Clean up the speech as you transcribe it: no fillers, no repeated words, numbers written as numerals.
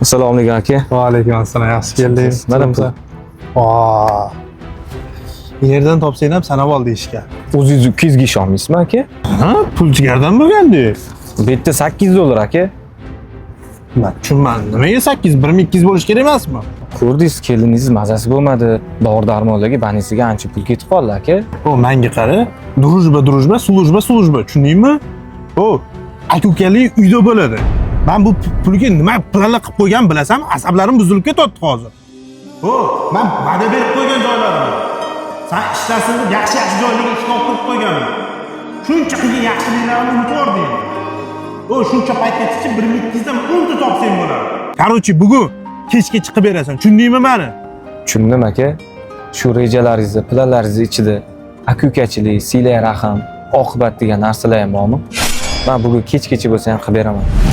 Assalomu alaykum, aka. Va alaykum assalom, yaxshi keldingiz. Mana pul. Aa. Yerdan topsang ham sanab ol deyishgan. O'zingiz 200 ga ishonmaysizmi, aka? Ha, pul jigardan bo'lgandi. Bu yerda 8 dollar, aka. Man tushunmadim. Nimaga 8, 1200 bo'lishi kerak emasmi? Ko'rdingiz, keliningiz mazasi bo'lmadi. Dori darmonlarga, больница ga ancha pul ketib qoldi, aka. O, manga qara. Дружба, дружба, служба, служба. Tushundingmi? O, aka ukalik uyda bo'ladi. Man bu pulga nima planlar qilib qo'ygan bilasan, asablarim buzilib ketyapti hozir. O, man va'da berib qo'ygan joylarim. San ishlasin deb yaxshi yaxshi joylarga ishga olib qo'yib qo'yganman. Shuncha qilgan yaxshiliklarimni unutib yubording. O, shuncha paytgacha 1200 dan 10 ta topsang bo'ladi. Короче, bugun kechga chiqib berasan. Tushundingmi mani? Tushundim, aka. Shu rejalaringizni, planlaringizni ichida aka ukachilik, siyla rahm, oqibat degan narsalar ham bormi? Man bugun kechgacha bo'lsa ham qilib beraman.